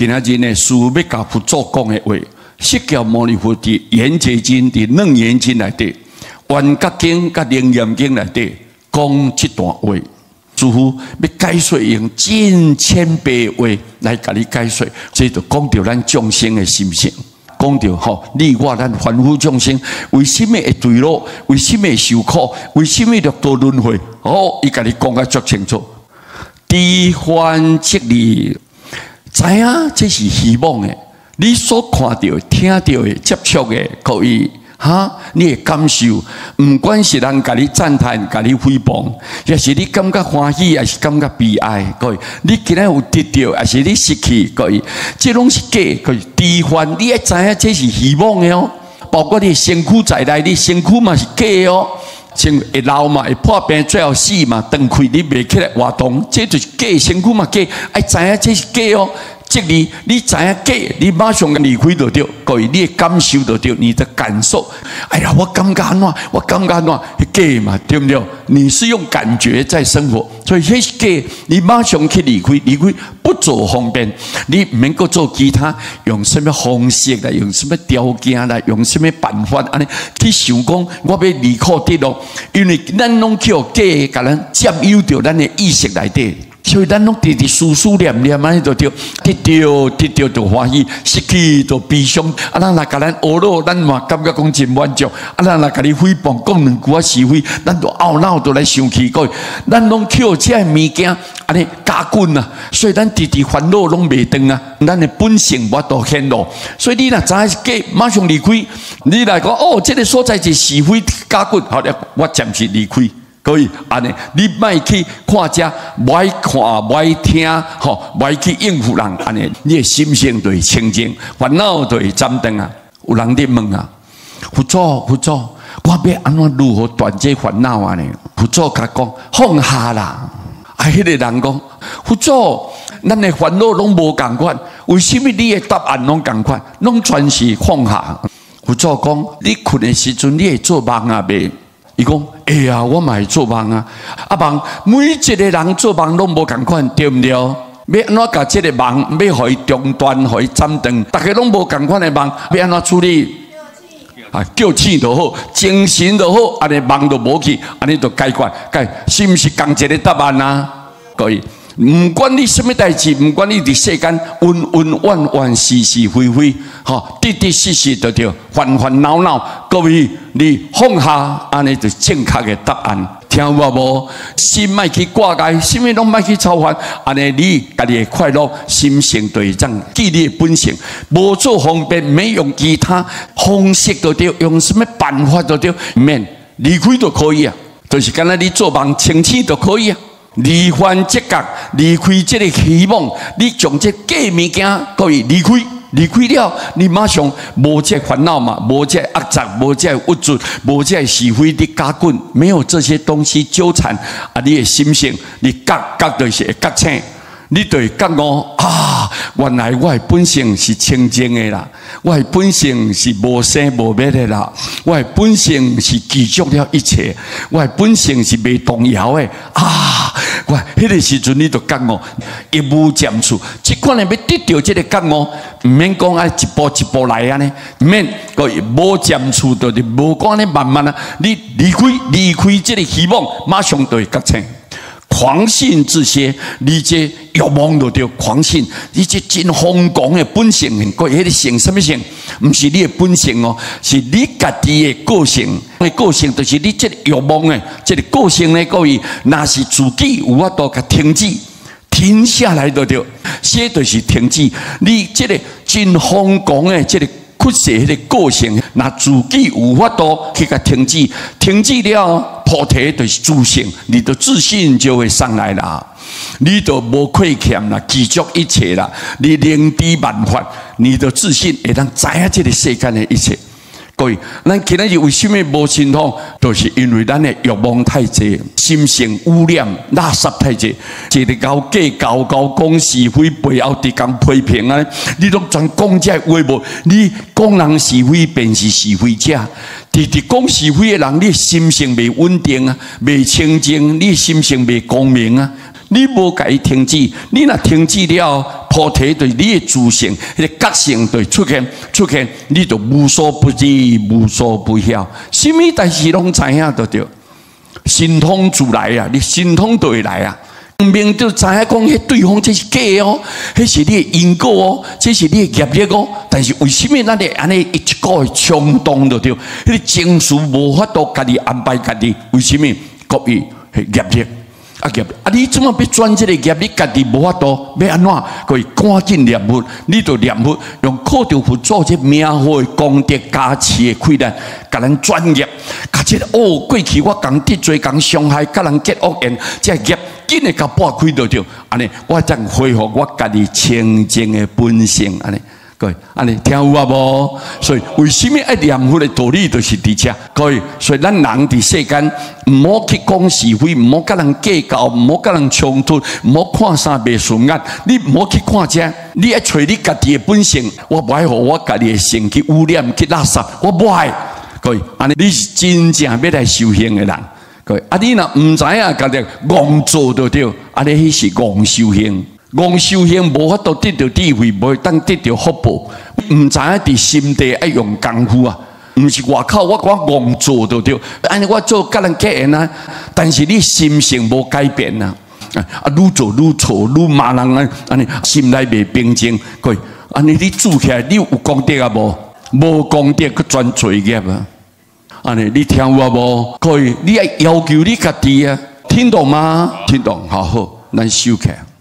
今仔日呢，師父欲共佛祖講的話，釋迦牟尼佛佇《圓覺經》佇《楞嚴經》內底，《圓覺經》佮《楞嚴經》內底講這段話。師父欲解說用真淺白話來共你解說，這就講著咱眾生的心性，講著吼你我咱凡夫眾生為啥物會墜落？為啥物會受苦？為啥物六道輪迴？哦，伊共你講甲足清楚。知幻即離，知影這是虛妄的。你所看著、聽著的、接觸的，各位哈，你的感受，毋管是人共你讚嘆、共你誹謗，抑是你感覺歡喜，抑是感覺悲哀，各位，你今仔有得著，抑是你失去，各位，這攏是假。各位，知幻，你愛知影這是虛妄的哦。包括你身軀在內，你身軀嘛是假的哦。身會老嘛，會破病，最後死嘛，斷氣你袂起來活動，這就是假身軀嘛假，愛知影這是假哦。即離，你知影假，你馬上離開就對，各位，你的感受就對，你的感受。哎呀，我感覺按怎，我感覺按怎，假嘛，對毋對？你是用感覺在生活，所以彼是假，你馬上去離開，離開不做方便，你毋免閣做其他，用啥物方式來，用啥物條件來，用啥物辦法按呢去想講，我欲離苦得樂，因為咱攏予假共咱佔有著咱的意識內底。所以咱攏直直思思念念按呢就對，得著得著就歡喜，失去就悲傷。啊，人若共咱呵咾，咱嘛感覺講真滿足。啊，人若共你誹謗，講兩句仔是非，咱就懊惱，就來生氣。各位，咱攏予這个物件按呢絞緊啊，所以咱直直煩惱攏袂斷啊。咱的本性無法度顯露。所以你若知影是假，馬上離開。你來講哦，這个所在是是非絞緊，好了，我暫時離開。各位，按呢，你莫去看遮，莫愛看，莫愛聽，吼，莫愛去應付人，按呢，你的心性就會清淨，煩惱就會斬斷啊。有人佇問啊，佛祖，佛祖，我欲按怎如何斷這煩惱啊呢？佛祖共講放下啦。啊，彼個人講，佛祖，咱的煩惱攏無仝款，為啥物你的答案攏仝款？攏全是放下。佛祖講，你睏的時陣，你會做夢啊未？伊講會啊，我嘛會做夢啊。啊夢，每一个人做夢攏無仝款，對毋對？欲按怎共這个夢，欲予伊中斷，予伊斬斷？逐家攏無仝款的夢，欲按怎處理？啊，叫醒就好，精神就好，按呢夢就無去，按呢就解決。解是毋是仝一个答案啊？各位，毋管你啥物代誌，毋管你佇世間恩恩怨怨、是是非非，吼，得得失失就對，煩煩惱惱，各位你放下，按呢就正確的答案。聽有無？心莫去掛礙，啥物攏莫去操煩，按呢你家己會快樂，心性就會當記你的本性，無做方便，沒用其他方式就對，用啥物辦法就對，免離開就可以啊。就是敢若你做夢清醒就可以啊。離幻即覺，離開這个虛妄，你將這假物件，各位離開，離開了，你馬上無這煩惱嘛，無這壓雜，無這鬱卒，無這是非的絞緊，沒有這些東西糾纏啊！你的心性，你覺覺就是會覺醒，你就會覺悟啊！原來我的本性是清淨的啦，我的本性是無生無滅的啦，我的本性是具足了一切，我的本性是袂動搖的啊！我彼个時陣你就覺悟，一無漸處，這款的欲得著這个覺悟，毋免講愛一步一步來按呢，毋免閣無漸處，就是無講按呢慢慢啊，你離開離開這个虛妄，馬上就會覺醒。狂信這些，你這欲望就對，狂信，你這真瘋狂的本性，閣彼个性啥物性？毋是你的本性哦，是你家己的個性。的個性就是你這个欲望的這个個性呢，各位，若是自己有法度共停止，停下來就對，這就是停止。你這个真瘋狂的這个屈勢彼个個性，若自己有法度去共停止，停止了，菩提就是自性，你的自信就會上來啦。你就無虧欠啦，具足一切啦，你能知萬法，你的自信會當知影這个世間的一切。各位，咱今仔日為啥物無神通？就是因為咱的欲望太濟，心性污染、垃圾太濟，一直𠢕計較、𠢕講是非，背後直共批評啊！你攏專講這話無？你講人是非，便是是非者。直直講是非的人，你心性袂穩定啊，袂清淨，你心性袂光明啊！你無共伊停止，你若停止了，菩提就是你的自性，彼个覺性就出現，出現你就無所不知，無所不曉，啥物代誌攏知影就對。神通自來啊，你神通就會來啊。明明就知影講，彼對方這是假哦，彼是你的因果哦，這是你的業力哦。但是為啥物咱會按呢一個衝動就對？彼個情緒無法度家己安排家己，為啥物？國語業力啊業啊！你怎麼欲轉這個業力？家己無法度，欲按怎？各位趕緊念佛，你就念佛，用靠著佛祖這名號的功德加持的氣力，共咱轉業。共這個哦，過去我共得罪、共傷害、共人結惡緣，這業緊會共撥開就對。按呢，我才恢復我家己清淨的本性。按呢，各位，按呢聽有啊無？所以為啥物愛念佛的道理就是佇遮。各位，所以咱人佇世間，毋好去講是非，毋好佮人計較，毋好佮人衝突，毋好看啥袂順眼。你毋好去看這，你愛揣你家己的本性。我無愛予我家己的性去污染、去垃圾，我無愛。各位，按呢你是真正欲來修行的人。各位，啊，你若毋知影，家己戇做就對，按呢彼是戇修行。戇修行無法度得著智慧，無會當得著福報。毋知影佇心地愛用功夫啊，毋是外口我講戇做就對，按呢我做佮人結緣啊，但是你心性無改變啊，啊，愈做愈錯，愈罵人啊，按呢心內袂平靜。各位，按呢你做起來，你有功德啊無？無功德，閣轉罪業啊！按呢你聽有啊無？各位，你愛要求你家己啊，聽懂嗎？聽懂，好好，咱收起來。